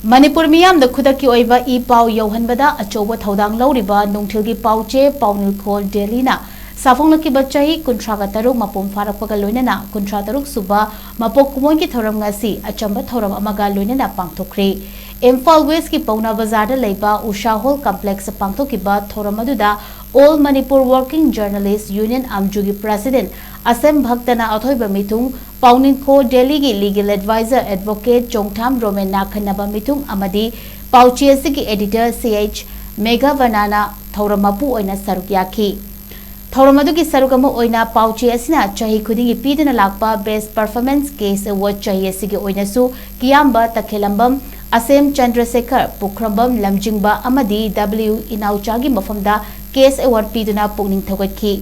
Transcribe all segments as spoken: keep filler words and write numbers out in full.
ꯃꯅꯤꯄꯨꯔ ꯃꯤꯌꯥꯝꯗ ꯈꯨꯗꯛꯀꯤ ꯑꯣꯏꯕ ꯏ ꯄꯥꯎ ꯌꯧꯍꯟꯕꯗ ꯑꯆꯧꯕ ꯊꯧꯗꯥꯡ ꯂꯧꯔꯤꯕ ꯅꯨꯡꯊꯤꯜꯒꯤ ꯄꯥꯎꯆꯦ ꯄꯥꯎꯅꯤꯜꯈꯣꯜ ꯗꯦꯂꯤꯅ ꯁꯥꯐꯣꯡꯂꯛꯈꯤꯕ ꯆꯍꯤ ꯀꯨꯟꯊ꯭ꯔꯥꯒ ꯇꯔꯨꯛ ꯃꯄꯨꯡ ꯐꯥꯔꯛꯄꯒ ꯂꯣꯏꯅꯅ ꯀꯨꯟꯊ꯭ꯔꯥ ꯇꯔꯨꯛ ꯁꯨꯕ ꯃꯄꯣꯛ ꯀꯨꯝꯑꯣꯟꯒꯤ ꯊꯧꯔꯝ ꯉꯁꯤ ꯑꯆꯝꯕ ꯊꯧꯔꯝ ꯑꯃꯒ ꯂꯣꯏꯅꯅ ꯄꯥꯡꯊꯣꯛꯈ꯭ꯔꯦ꯫ ꯏꯝꯐꯥꯜ ꯋꯦꯁꯀꯤ ꯄꯧꯅꯥ ꯕꯖꯥꯔꯗ ꯂꯩꯕ ꯎꯁꯥ ꯍꯣꯜ ꯀꯝꯄ꯭ꯂꯦꯛꯁꯇ ꯄꯥꯡꯊꯣꯛꯈꯤꯕ ꯊꯧꯔꯝ ꯑꯗꯨꯗ All Manipur Working Journalist Union ꯑꯝꯖꯨꯒꯤ ꯄ꯭ꯔꯦꯁꯤꯗꯦꯟ ꯑꯁꯦꯝ ꯚꯛꯇꯅ ꯑꯊꯣꯏꯕ ꯃꯤꯊꯨꯡ, ꯄꯥꯎꯅꯤꯡꯈꯣ ꯗꯦꯂꯤꯒꯤ ꯂꯤꯒꯦꯜ ꯑꯦꯗꯚꯥꯏꯖꯔ ꯑꯦꯗꯚꯣꯀꯦꯠ ꯆꯣꯡꯊꯥꯝ ꯔꯣꯃꯦꯟꯅ ꯈꯟꯅꯕ ꯃꯤꯊꯨꯡ ꯑꯃꯗꯤ ꯄꯥꯎꯆꯦ ꯑꯁꯤꯒꯤ ꯑꯦꯗꯤꯇꯔ ꯁꯤ ꯑꯩꯆ ꯃꯦꯘꯥꯕꯅꯥꯅ ꯊꯧꯔꯝ ꯃꯄꯨ ꯑꯣꯏꯅ ꯁꯔꯨꯛ ꯌꯥꯈꯤ꯫ ꯊꯧꯔꯝ ꯑꯗꯨꯒꯤ ꯁꯔꯨꯛ ꯑꯃ ꯑꯣꯏꯅ ꯄꯥꯎꯆꯦ ꯑꯁꯤꯅ ꯆꯍꯤ ꯈꯨꯗꯤꯡꯒꯤ ꯄꯤꯗꯨꯅ ꯂꯥꯛꯄ Best Performance Case Award ꯆꯍꯤ ꯑꯁꯤꯒꯤ ꯑꯣꯏꯅꯁꯨ ꯀꯤꯌꯥꯝꯕ ꯇꯈꯦꯂꯝꯕꯝ, ꯑꯁꯦꯝ ꯆꯟꯗ꯭ꯔꯁꯦꯈꯔ, ꯄꯨꯈ꯭ꯔꯝꯕꯝ ꯂꯝꯖꯤꯡꯕ ꯑꯃꯗꯤ ꯗꯕ꯭ꯂꯤꯎ ꯏꯅꯥꯎꯆꯥꯒꯤ ꯃꯐꯝꯗ ꯀꯦꯁ ꯑꯦꯋꯥꯔꯗ ꯄꯤꯗꯨꯅ ꯄꯨꯛꯅꯤꯡ ꯊꯧꯒꯠꯈꯤ꯫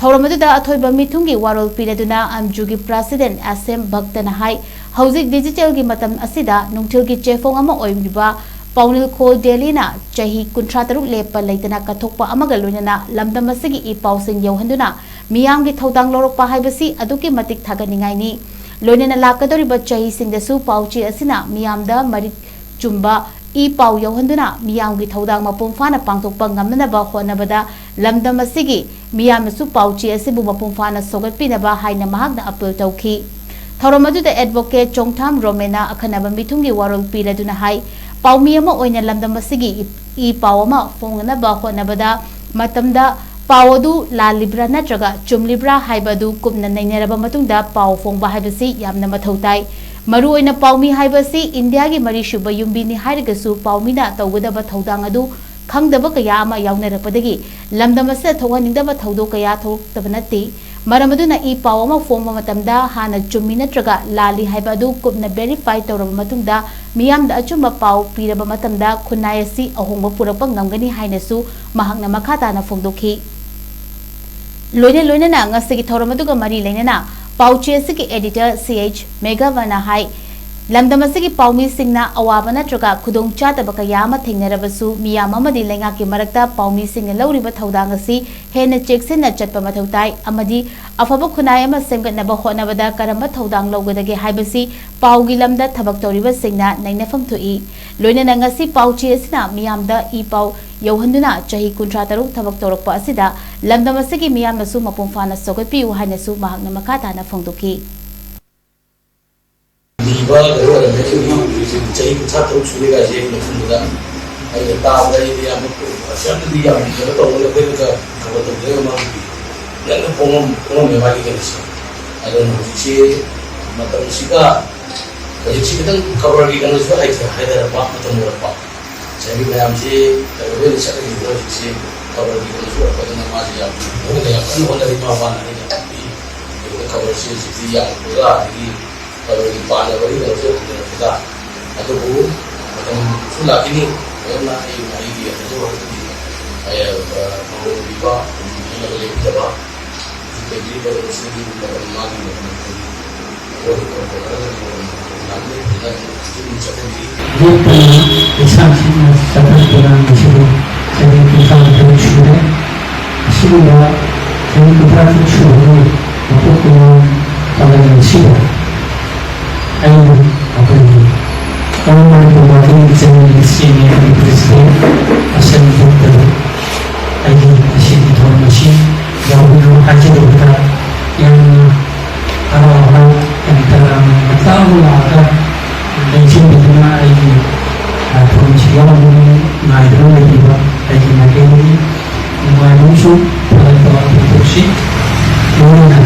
ꯊꯧꯔꯝ ꯑꯗꯨꯗ ꯑꯊꯣꯏꯕ ꯃꯤꯊꯨꯡꯒꯤ ꯋꯥꯔꯣꯜ ꯄꯤꯔꯗꯨꯅ ꯑꯝꯖꯨꯒꯤ ꯄ꯭ꯔꯦꯁꯤꯗꯦꯟ ꯑꯁꯦꯝ ꯚꯛꯇꯅ ꯍꯥꯏ, ꯍꯧꯖꯤꯛ ꯗꯤꯖꯤꯇꯦꯜꯒꯤ ꯃꯇꯝ ꯑꯁꯤꯗ ꯅꯨꯡꯊꯤꯜꯒꯤ ꯆꯦꯐꯣꯡ ꯑꯃ ꯑꯣꯏꯔꯤꯕ ꯄꯥꯎꯅꯤꯜꯈꯣꯜ ꯗꯦꯂꯤꯅ ꯆꯍꯤ ꯀꯨꯟꯊ꯭ꯔꯥ ꯇꯔꯨꯛ ꯂꯦꯞꯄ ꯂꯩꯇꯅ ꯀꯠꯊꯣꯛꯄ ꯑꯃꯒ ꯂꯣꯏꯅꯅ ꯂꯝꯗꯝ ꯑꯁꯤꯒꯤ ꯏ ꯄꯥꯎꯁꯤꯡ ꯌꯧꯍꯟꯗꯨꯅ ꯃꯤꯌꯥꯝꯒꯤ ꯊꯧꯗꯥꯡ ꯂꯧꯔꯛꯄ ꯍꯥꯏꯕꯁꯤ ꯑꯗꯨꯛꯀꯤ ꯃꯇꯤꯛ ꯊꯥꯒꯠꯅꯤꯡꯉꯥꯏꯅꯤ꯫ ꯂꯣꯏꯅꯅ ꯂꯥꯛꯀꯗꯧꯔꯤꯕ ꯆꯍꯤꯁꯤꯡꯗꯁꯨ ꯄꯥꯎꯆꯦ ꯑꯁꯤꯅ ꯃꯤꯌꯥꯝꯗ ꯃꯔꯤꯛ ꯆꯨꯝꯕ ꯏ ꯄꯥꯎ ꯌꯧꯍꯟꯗꯨꯅ ꯃꯤꯌꯥꯝꯒꯤ ꯊꯧꯗꯥꯡ ꯃꯄꯨꯡ ꯐꯥꯅ ꯄꯥꯡꯊꯣꯛꯄ ꯉꯝꯅꯅꯕ ꯍꯣꯠꯅꯕꯗ ꯂꯝꯗꯝ ꯑꯁꯤꯒꯤ ꯃꯤꯌꯥꯝꯅꯁꯨ ꯄꯥꯎꯆꯦ ꯑꯁꯤꯕꯨ ꯃꯄꯨꯡ ꯐꯥꯅ ꯁꯧꯒꯠꯄꯤꯅꯕ ꯍꯥꯏꯅ ꯃꯍꯥꯛꯅ ꯑꯄꯤꯜ ꯇꯧꯈꯤ꯫ ꯊꯧꯔꯝ ꯑꯗꯨꯗ ꯑꯦꯗꯚꯣꯀꯦꯠ ꯆꯣꯡꯊꯥꯝ ꯔꯣꯃꯦꯟꯅ ꯑꯈꯟꯅꯕ ꯃꯤꯊꯨꯡꯒꯤ ꯋꯥꯔꯣꯜ ꯄꯤꯔꯗꯨꯅ ꯍꯥꯏ, ꯄꯥꯎꯃꯤ ꯑꯃ ꯑꯣꯏꯅ ꯂꯝꯗꯝ ꯑꯁꯤꯒꯤ ꯏ ꯄꯥꯎ ꯑꯃ ꯐꯣꯡꯅꯅꯕ ꯍꯣꯠꯅꯕꯗ ꯃꯇꯝꯗ ꯄꯥꯎ ꯑꯗꯨ ꯂꯥꯜꯂꯤꯕ꯭ꯔꯥ ꯅꯠꯇ꯭ꯔꯒ ꯆꯨꯝꯂꯤꯕ꯭ꯔꯥ ꯍꯥꯏꯕ ꯑꯗꯨ ꯀꯨꯞꯅ ꯅꯩꯅꯔꯕ ꯃꯇꯨꯡꯗ ꯄꯥꯎ ꯐꯣꯡꯕ ꯍꯥꯏꯕꯁꯤ ꯌꯥꯝꯅ ꯃꯊꯧ ꯇꯥꯏ꯫ ꯃꯔꯨꯑꯣꯏꯅ ꯄꯥꯎꯃꯤ ꯍꯥꯏꯕꯁꯤ ꯏꯟꯗꯤꯌꯥꯒꯤ ꯃꯔꯤꯁꯨꯕ ꯌꯨꯝꯕꯤꯅꯤ ꯍꯥꯏꯔꯒꯁꯨ ꯄꯥꯎꯃꯤꯅ ꯇꯧꯒꯗꯕ ꯊꯧꯗꯥꯡ ꯑꯗꯨ ꯈꯪꯗꯕ ꯀꯌꯥ ꯑꯃ ꯌꯥꯎꯅꯔꯛꯄꯗꯒꯤ ꯂꯝꯗꯝ ꯑꯁꯤꯗ ꯊꯣꯛꯍꯟꯅꯤꯡꯗꯕ ꯊꯧꯗꯣꯛ ꯀꯌꯥ ꯊꯣꯛꯂꯛꯇꯕ ꯅꯠꯇꯦ꯫ ꯃꯔꯝ ꯑꯗꯨꯅ ꯏ ꯄꯥꯎ ꯑꯃ ꯐꯣꯡꯕ ꯃꯇꯝꯗ ꯍꯥꯟꯅ ꯆꯨꯝꯃꯤ ꯅꯠꯇ꯭ꯔꯒ ꯂꯥꯜꯂꯤ ꯍꯥꯏꯕ ꯑꯗꯨ ꯀꯨꯞꯅ ꯚꯦꯔꯤꯐꯥꯏ ꯇꯧꯔꯕ ꯃꯇꯨꯡꯗ ꯃꯤꯌꯥꯝꯗ ꯑꯆꯨꯝꯕ ꯄꯥꯎ ꯄꯤꯔꯕ ꯃꯇꯝꯗ ꯈꯨꯟꯅꯥꯏ ꯑꯁꯤ ꯑꯍꯣꯡꯕ ꯄꯨꯔꯛꯄ ꯉꯝꯒꯅꯤ ꯍꯥꯏꯅꯁꯨ ꯃꯍꯥꯛꯅ ꯃꯈꯥ ꯇꯥꯅ ꯐꯣꯡꯗꯣꯛꯈꯤ꯫ ꯂꯣꯏꯅ ꯂꯣꯏꯅꯅ ꯉꯁꯤꯒꯤ ꯊꯧꯔꯝ ꯑꯗꯨꯒ ꯃꯔꯤ ꯂꯩꯅꯅ ꯄꯥꯎꯆꯦ ꯑꯁꯤꯒꯤ ꯑꯦꯗꯤꯇꯔ ꯁꯤ ꯑꯩꯆ ꯃꯦꯘꯥꯕꯅ ꯍꯥꯏ, ꯂꯝꯗꯝ ꯑꯁꯤꯒꯤ ꯄꯥꯎꯃꯤꯁꯤꯡꯅ ꯑꯋꯥꯕ ꯅꯠꯇ꯭ꯔꯒ ꯈꯨꯗꯣꯡꯆꯥꯗꯕ ꯀꯌꯥ ꯑꯃ ꯊꯦꯡꯅꯔꯕꯁꯨ, ꯃꯤꯌꯥꯝ ꯑꯃꯗꯤ ꯂꯩꯉꯥꯛꯀꯤ ꯃꯔꯛꯇ ꯄꯥꯎꯃꯤꯁꯤꯡꯅ ꯂꯧꯔꯤꯕ ꯊꯧꯗꯥꯡ ꯑꯁꯤ ꯍꯦꯟꯅ ꯆꯦꯛꯁꯤꯟꯅ ꯆꯠꯄ ꯃꯊꯧ ꯇꯥꯏ ꯑꯃꯗꯤ ꯑꯐꯕ ꯈꯨꯟꯅꯥꯏ ꯑꯃ ꯁꯦꯝꯒꯠꯅꯕ ꯍꯣꯠꯅꯕꯗ ꯀꯔꯝꯕ ꯊꯧꯗꯥꯡ ꯂꯧꯒꯗꯒꯦ ꯍꯥꯏꯕꯁꯤ ꯄꯥꯎꯒꯤ ꯂꯝꯗ ꯊꯕꯛ ꯇꯧꯔꯤꯕꯁꯤꯡꯅ ꯅꯩꯅꯐꯝ ꯊꯣꯛꯏ꯫ ꯂꯣꯏꯅꯅ ꯉꯁꯤ ꯄꯥꯎꯆꯦ ꯑꯁꯤꯅ ꯃꯤꯌꯥꯝꯗ ꯏ ꯄꯥꯎ ꯌꯧꯍꯟꯗꯨꯅ ꯆꯍꯤ ꯀꯨꯟꯊ꯭ꯔꯥ ꯇꯔꯨꯛ ꯊꯕꯛ ꯇꯧꯔꯛꯄ ꯑꯁꯤꯗ ꯂꯝꯗꯝ ꯑꯁꯤꯒꯤ ꯃꯤꯌꯥꯝꯅꯁꯨ ꯃꯄꯨꯡ ꯐꯥꯅ ꯁꯧꯒꯠꯄꯤꯌꯨ ꯍꯥꯏꯅꯁꯨ ꯃꯍꯥꯛꯅ ꯃꯈꯥ ꯇꯥꯅ ꯐꯣꯡꯗꯣꯛꯈꯤ꯫ ꯂꯤꯕ ꯀꯩꯅꯣ ꯑꯣꯏꯔꯝꯃꯦ꯫ ꯑꯩꯈꯣꯏ ꯏꯅꯥꯎꯅꯨꯄꯤꯁꯦ ꯆꯍꯤ ꯀꯨꯟꯊ꯭ꯔꯥ ꯇꯔꯨꯛ ꯁꯨꯔꯦ ꯀꯥꯏꯁꯦ ꯑꯩ ꯃꯊꯪꯗꯨꯗ ꯑꯩꯅ ꯇꯥꯕꯗ ꯑꯩꯗꯤ ꯌꯥꯝꯅ ꯑꯁꯤ ꯌꯥꯝꯅꯗꯤ ꯌꯥꯝ ꯀꯩꯅꯣ ꯇꯧꯕ ꯑꯩꯈꯣꯏꯅꯒ ꯊꯕꯛ ꯇꯧꯖꯔꯒ ꯃꯥꯒꯤ ꯌꯥꯝꯅ ꯄꯣꯡꯉꯝ-, ꯄꯣꯡꯉꯝꯃꯦ ꯃꯥꯒꯤ ꯀꯩꯅꯣꯁꯦ꯫ ꯑꯗꯨꯅ ꯍꯧꯖꯤꯛꯁꯤ ꯃꯇꯝꯁꯤꯒ ꯍꯧꯖꯤꯛꯁꯤ ꯈꯤꯇꯪ ꯈꯕꯔꯒꯤ ꯀꯩꯅꯣꯁꯤꯁꯨ ꯍꯥꯏꯊ-, ꯍꯥꯏꯊꯔꯛꯄ ꯃꯇꯝ ꯑꯣꯏꯔꯛꯄ꯫ ꯉꯁꯥꯏꯒꯤ ꯃꯌꯥꯝꯁꯤ ꯀꯩꯅꯣ ꯂꯣꯏꯅ ꯆꯠꯅꯈꯤꯕꯗ ꯍꯧꯖꯤꯛꯁꯤ ꯈꯕꯔꯒꯤ ꯀꯩꯅꯣꯁꯨ ꯑꯣꯏꯔꯛꯄꯅꯤꯅ ꯃꯥꯁꯤ ꯌꯥꯝ ꯃꯣꯏꯅ ꯌꯥꯝ ꯀꯟꯅ ꯍꯣꯠꯅꯔꯤ ꯃꯥ ꯃꯥꯅ ꯑꯩꯅ ꯇꯥꯛꯄꯤ꯫ ꯑꯗꯨꯒ ꯈꯕꯔꯁꯤ ꯍꯧꯖꯤꯛꯇꯤ ꯌꯥꯝ ꯄꯨꯔꯥ ꯑꯗꯒꯤ ꯈꯕꯔꯒꯤ ꯄꯥꯅꯕꯒꯤ ꯀꯩꯅꯣꯁꯦ ꯍꯟꯊꯔꯛꯄꯗ ꯑꯗꯨꯕꯨ ꯃꯇꯝꯁꯨ ꯂꯥꯛꯈꯤꯅꯤ꯫ ꯂꯣꯏꯅ ꯑꯩ ꯑꯩꯒꯤ ꯑꯗꯨ ꯍꯧꯖꯤꯛꯇꯤ ꯑꯌꯥꯝꯕ ꯃꯉꯣꯟꯗ ꯄꯤꯕ ꯑꯗꯨꯝ ꯍꯣꯠꯅꯕ ꯂꯦꯞꯇꯕ ꯂꯦꯞꯇꯅ ꯂꯤꯁꯥꯡꯁꯤꯠꯅ ꯆꯠꯊꯔꯛꯄ ꯂꯥꯡꯕꯁꯤꯕꯨ ꯆꯍꯤ ꯀꯨꯟꯊ꯭ꯔꯥ ꯇꯔꯨꯛ ꯁꯨꯔꯦ꯫ ꯑꯁꯤꯒꯨꯝꯕ ꯆꯍꯤ ꯀꯨꯟꯊ꯭ꯔꯥ ꯇꯔꯨꯛ ꯁꯨꯕꯒꯤ ꯃꯄꯣꯛ ꯀꯨꯝꯑꯣꯟ ꯄꯥꯡꯒꯜ ꯑꯁꯤꯕꯨ ꯑꯩꯅ ꯑꯩꯈꯣꯏꯒꯤ All Manipur Working General Ministry ꯒꯤ President ꯑꯁꯦꯝꯕ꯭ꯂꯤ ꯊꯣꯛꯇꯕ ꯑꯩꯒꯤ ꯉꯁꯤꯒꯤ ꯊꯧꯔꯝ ꯑꯁꯤ ꯌꯥꯎꯕꯤꯌꯨ ꯍꯥꯏꯖꯔꯨꯕꯗ ꯌꯥꯝꯅ ꯍꯔꯥꯎ ꯍꯔꯥꯎ ꯌꯥꯝ ꯇꯔꯥꯝꯅ ꯃꯇꯥ ꯑꯃ ꯂꯥꯛꯑꯒ ꯂꯦꯡꯁꯤꯟꯕꯤꯗꯨꯅ ꯑꯩꯒꯤ, ꯑ, ꯊꯧꯔꯝꯁꯤ ꯌꯥꯎꯕꯒꯤ ꯉꯥꯏꯗꯨꯅ ꯂꯩꯕꯤꯕ ꯑꯩꯒꯤ ꯃꯥꯏꯀꯩꯗꯒꯤ ꯅꯨꯡꯉꯥꯏꯕ ꯑꯃꯁꯨꯡ ꯊꯥꯒꯠꯄ ꯐꯣꯡꯗꯣꯛꯆꯔꯤ꯫ ꯂꯣꯏꯅꯅ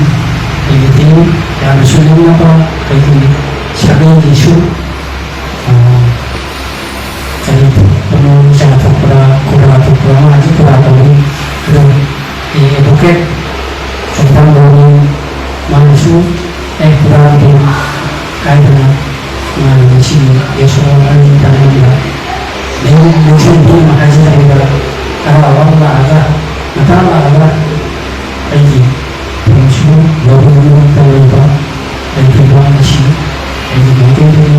ꯑꯩꯒꯤ ꯇꯤꯝ ꯌꯥꯝꯅꯁꯨ ꯅꯛꯅꯕ ꯑꯩꯒꯤ ꯁꯥꯒꯩꯒꯤꯁꯨ, ꯑ, ꯀꯔꯤ ꯄꯨꯅꯣ ꯆꯥ ꯊꯛꯄ꯭ꯔꯥ, ꯈꯨꯔꯥ ꯊꯛꯄ꯭ꯔꯥ, ꯃꯥꯁꯨ ꯈꯨꯔꯥ ꯇꯧꯏ꯫ ꯑꯗꯨ ꯑꯩ ꯑꯦꯗꯚꯣꯀꯦꯠ ꯆꯨꯝꯊꯥꯡ ꯂꯧꯏ꯫ ꯃꯥꯅꯁꯨ ꯑꯦ ꯈꯨꯔꯥ ꯇꯧ ꯍꯥꯏꯗꯅ ꯃꯥꯅ ꯉꯁꯤꯒꯤ ꯌꯥꯏꯁꯀꯨꯜ ꯑꯅꯤ ꯇꯥꯟꯅꯕꯗ ꯂꯩ-, ꯂꯩꯁꯤꯡ ꯄꯨꯝꯅꯃꯛ ꯍꯥꯏꯖꯔꯛꯂꯤꯕ ꯍꯔꯥꯎ ꯍꯔꯥꯎ ꯂꯥꯛꯑꯒ, ꯉꯟꯇꯥ ꯂꯥꯛꯑꯒ ꯑꯩꯒꯤ ꯊꯧꯔꯝꯁꯤꯕꯨ ꯌꯥꯎꯕꯤꯅꯕꯒꯤꯗꯃꯛꯇ ꯂꯩꯕ ꯑꯩ ꯐꯤꯕꯥꯜ ꯑꯁꯤ ꯑꯩꯒꯤ ꯃꯥꯏꯀꯩꯗꯒꯤ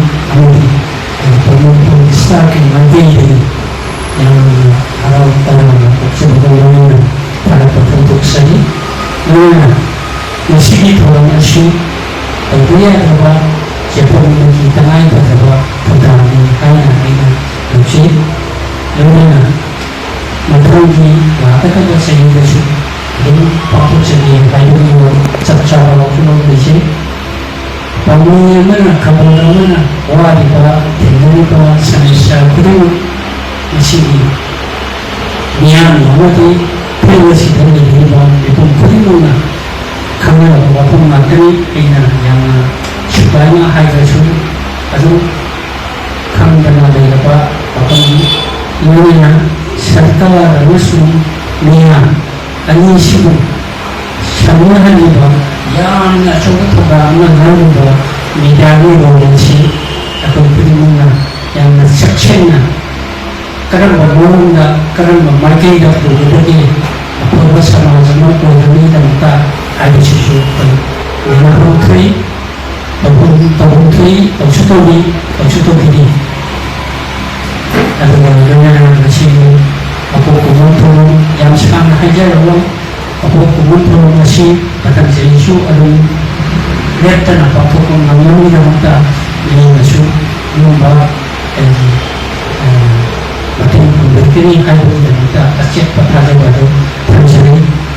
ꯂꯣꯏꯅꯅ ꯃꯁꯤꯒꯤ ꯊꯧꯔꯝ ꯑꯁꯤ ꯇꯧꯕ ꯌꯥꯗ꯭ꯔꯕ ꯆꯦꯐꯣꯡꯗꯒꯤ ꯇꯉꯥꯏ ꯐꯗꯕ ꯊꯧꯗꯥꯡꯅꯤ ꯍꯥꯏꯅ ꯑꯩꯅ ꯂꯧꯖꯩ꯫ ꯂꯣꯏꯅꯅ ꯃꯊꯪꯒꯤ ꯂꯥꯛꯀꯗꯕ ꯆꯍꯤꯗꯁꯨ ꯑꯗꯨꯝ ꯄꯥꯡꯊꯣꯛꯆꯒꯦ ꯍꯥꯏꯕꯒꯤ ꯋꯥ ꯆꯞ ꯆꯥꯕ ꯋꯥꯈꯜꯂꯣꯟ ꯂꯩꯖꯩ꯫ ꯄꯥꯎꯃꯤ ꯑꯃꯅ, ꯈꯕꯔ ꯑꯃꯅ ꯋꯥꯔꯤꯕ, ꯊꯦꯡꯅꯔꯤꯕ ꯁꯃꯁ꯭ꯌꯥ ꯈꯨꯗꯤꯡꯃꯛ ꯉꯁꯤꯒꯤ ꯃꯤꯌꯥꯝ ꯑꯃꯗꯤ ꯐꯤꯜ ꯑꯁꯤꯗ ꯂꯩꯕꯤꯔꯤꯕ ꯃꯤꯄꯨꯝ ꯈꯨꯗꯤꯡꯃꯛꯅ ꯈꯪꯅꯔꯕ ꯋꯥꯐꯝ ꯉꯥꯛꯇꯅꯤ꯫ ꯑꯩꯅ ꯌꯥꯝꯅ ꯁꯨꯒꯥꯏꯅ ꯍꯥꯏꯗ꯭ꯔꯁꯨ ꯑꯗꯨꯝ ꯈꯪꯗꯅ ꯂꯩꯔꯕ ꯋꯥꯐꯝꯅꯤ꯫ ꯂꯣꯏꯅꯅ ꯁꯔꯀꯥꯔ ꯑꯃꯁꯨꯡ ꯃꯤꯌꯥꯝ ꯑꯅꯤꯁꯤꯕꯨ ꯁꯝꯅꯍꯜꯂꯤꯕ ꯌꯥꯝꯅ ꯑꯆꯧꯕ ꯊꯧꯗꯥꯡ ꯑꯃ ꯂꯧꯔꯤꯕ ꯃꯤꯗꯤꯌꯥꯒꯤ ꯔꯣꯜ ꯑꯁꯤ ꯑꯩꯈꯣꯏ ꯈꯨꯗꯤꯡꯃꯛꯅ ꯌꯥꯝꯅ ꯆꯦꯛꯁꯤꯟꯅ ꯀꯔꯝꯕ ꯃꯑꯣꯡꯗ, ꯀꯔꯝꯕ ꯃꯥꯏꯀꯩꯗ ꯄꯨꯒꯗꯒꯦ, ꯑꯐꯕ ꯁꯃꯥꯖ ꯑꯃ ꯑꯣꯏꯅꯕꯒꯤꯗꯃꯛꯇ ꯍꯥꯏꯕꯁꯤꯁꯨ ꯑꯩꯈꯣꯏ ꯌꯦꯡꯅꯐꯝ ꯊꯣꯛꯏ, ꯇꯧꯐꯝ ꯇꯧꯐꯝ ꯊꯣꯛꯏ, ꯇꯧꯁꯨ ꯇꯧꯔꯤ, ꯇꯧꯁꯨ ꯇꯧꯈꯤꯅꯤ꯫ ꯑꯗꯨꯒ ꯂꯣꯏꯅꯅ ꯉꯁꯤꯒꯤ ꯃꯀꯣꯛ ꯀꯨꯝꯑꯣꯟ ꯊꯧꯔꯝ ꯌꯥꯝ ꯁꯥꯡꯅ ꯍꯥꯏꯖꯔꯔꯣꯏ꯫ ꯃꯀꯣꯛ ꯀꯨꯝꯑꯣꯟ ꯊꯧꯔꯝ ꯑꯁꯤ ꯃꯊꯪ ꯆꯍꯤꯁꯨ ꯑꯗꯨꯝ ꯂꯦꯞꯇꯅ ꯄꯥꯡꯊꯣꯛꯄ ꯉꯝꯅꯕꯒꯤꯗꯃꯛꯇ ꯃꯤꯌꯥꯝꯅꯁꯨ ꯑꯗꯨꯒꯨꯝꯕ ꯑꯩꯒꯤ, ꯑ, ꯃꯇꯦꯡ ꯄꯥꯡꯕꯤꯔꯛꯀꯅꯤ ꯍꯥꯏꯕꯒꯤꯗꯃꯛꯇ ꯑꯆꯦꯠꯄ ꯊꯥꯖꯕ ꯑꯗꯨ ꯊꯝꯖꯔꯤ꯫